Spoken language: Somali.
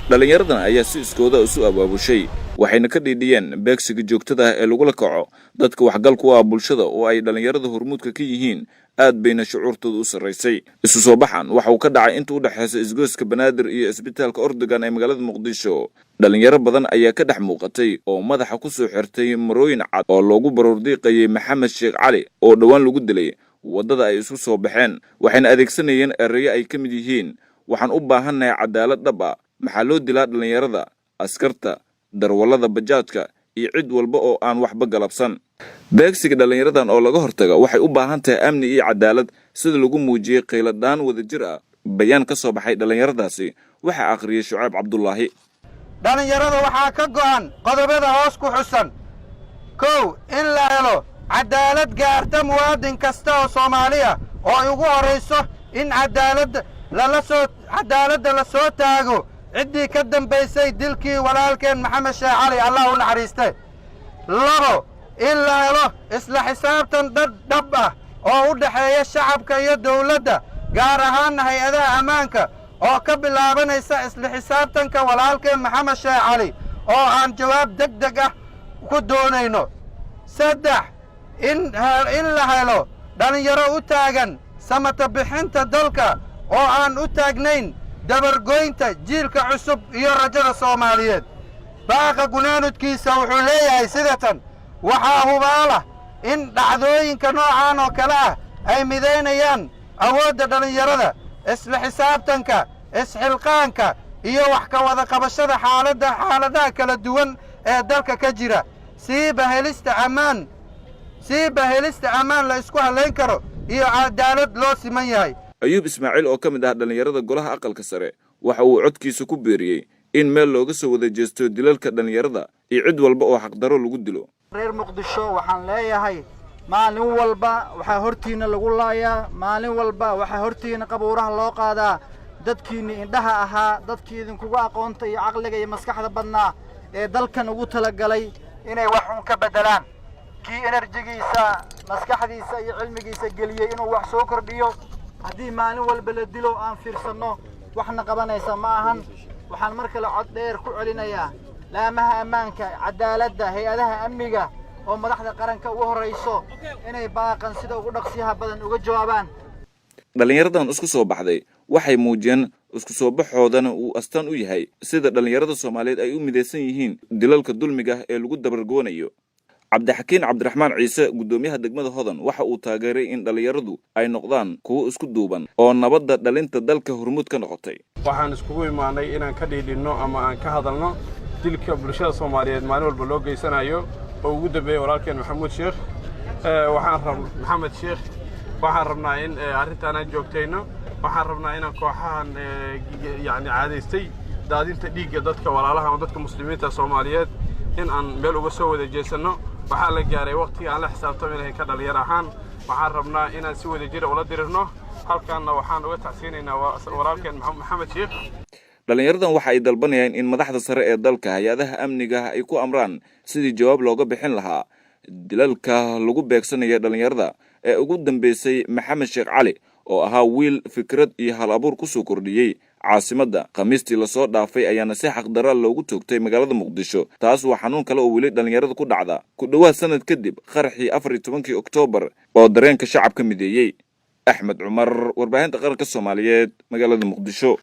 Dhallinyaradan ayaa si iskooda isu abaabushay, waxayna ka dhiidhiyeen beegsiga joogtada ah ee lagula kaco dadka waxgalku ah bulshada oo ay dhallinyarada hormuudka ka yihiin. Aad bayna shucuurtooda u sarraysay. Isu soo baxan waxa uu ka dhacay inta u dhexaysa isgoyska Banaadir iyo isbitaalka Ordogan ee magaalada Muqdisho. Dhallinyaro badan ayaa ka dhex muuqatay oo madaxa ku soo xirtay marooyin cad oo loogu baroordiiqayay Maxamed Sheekh Cali oo dhowaan lagu dilay waddada ay isu soo baxeen, waxayna adeegsanayeen ereyo ay ka mid yihiin: "Waxaan u baahannahay cadaalad dhab ah, maxaa loo dilaa dhallinyarada, askarta, darwallada bajaajka iyo cid walba oo aan waxba galabsan? Beegsiga dhallinyaradan oo laga hortaga waxay u baahan tahay amni iyo cadaalad," sida lagu muujiyey qayladhaan wadajir ah. Bayaan ka soo baxay dhallinyaradaasi waxaa akhriyey Shucayb Cabdulaahi. Dhallinyarada waxaa ka go'an qodobada hoos ku xusan: 1, in la helo caddaalad gaarta muwaadin kasta oo Soomaali ah, oo ay ugu horrayso in caddaaladda lala soo caddaaladda la soo taago ciddii ka dambaysay dilkii walaalkeen Maxamed Sheekh Cali, Allah u naxariiste. 2, in la helo isla xisaabtan dad dhab ah oo u dhexeeya shacabka iyo dawladda, gaar ahaanna hay-adaha ammaanka, oo ka bilaabanaysa isla xisaabtanka walaalkeen Maxamed Sheekh Cali oo aan jawaab deg deg ah ku doonayno. 3, in la helo dhallinyaro u taagan samata bixinta dalka oo aan u taagnayn dabargoynta jiilka cusub iyo rajada Soomaaliyeed. Baaqa gunaanudkiisa wuxuu leeyahay sidatan: Waxaa hubaalah in dhacdooyinka noocan oo kale ah ay midaynayaan awoodda dhallinyarada, isla xisaabtanka, isxilqaanka iyo wax ka wada qabashada xaaladda xaaladaha kala duwan ee dalka ka jira, siiba helista ammaan la isku hallayn karo iyo cadaalad loo siman yahay. Ayuub Ismaaciil oo ka mid ah dhallinyarada golaha aqalka sare waxa uu codkiisa ku beeriyey in meel looga soo wada jeesto dilalka dhallinyarada iyo cid walba oo xaqdarro lagu dilo. Reer Muqdisho waxaan leeyahay: maalin walba waxaa hortiinna lagu laayaa, maalin walba waxaa hortiinna qabuuraha loo qaadaa dadkiinni indhaha ahaa, dadkii idinkugu aqoonta iyo caqliga iyo maskaxda badnaa ee dalkan ugu talagalay inay wax un ka beddelaan, kii energy-giisa, maskaxdiisa iyo cilmigiisa geliyey inuu wax soo kordhiyo. Haddii maalin walba la dilo aan fiirsanno, waxna qabanaysa ma ahan. Waxaan mar kale cod dheer ku celinayaa laamaha ammaanka, cadaaladda, hay-adaha amniga oo madaxda qaranka ugu horrayso inay baaqan sida ugu dhaqsiyaha badan uga jawaabaan. Dhallinyaradan isku soo baxday waxay muujiyeen isku soo baxoodana uu astaan u yahay sida dhallinyarada Soomaaliyeed ay u midaysan yihiin dilalka dulmiga ee lagu dabargoonayo. Cabdixakiin Cabdiraxmaan Ciise, guddoomiyaha degmada Hodan, waxa uu taageeray in dhallinyaradu ay noqdaan kuwo isku duuban oo nabadda dhalinta dalka hormuud ka noqotay. Waxaan iskugu imaanay inaan ka dhiidhinno ama aan ka hadalno dilka bulshada Soomaaliyeed maalin walba loo geysanayo oo ugu dambeeyey walaalkeen Maxamuud Sheekh. Waxaan rab Maxamed Sheekh, waxaan rabnaa in arrintaan aan joogtayno. Waxaan rabnaa inaan kooxahan yacni caadaystay daadinta dhiigga dadka walaalaha ama dadka muslimiinta Soomaaliyeed in aan meel uga soo wada jeesanno. Waxaa la gaaray waqtigii aan la xisaabtami lahayn ka dhallinyar ahaan. Waxaan rabnaa inaan si wada jira ula dirirno. Halkaanna waxaan uga tacsiinaynaa walaalkeen Maxamed Sheekh. Dhallinyaradan waxa ay dalbanayaan in madaxda sare ee dalka, hay-adaha amniga ay ku amraan sidii jawaab looga bixin lahaa dilalka lagu beegsanaya dhallinyarada ee ugu dambeysay Maxamed Sheekh Cali oo ahaa wiil fikrad iyo hal abuur kusoo kordhiyey caasimadda. Khamiistii lasoo dhaafay ayaana si xaqdarra loogu toogtay magaalada Muqdisho. Taas waa xanuun kale oo weli dhallinyarada ku dhacda ku dhowaad sanad kadib qaraxii 14-kii Oktoobar oo dareenka shacabka mideeyey. Axmed Cumar, warbaahinta qaranka Soomaaliyeed, magaalada Muqdisho.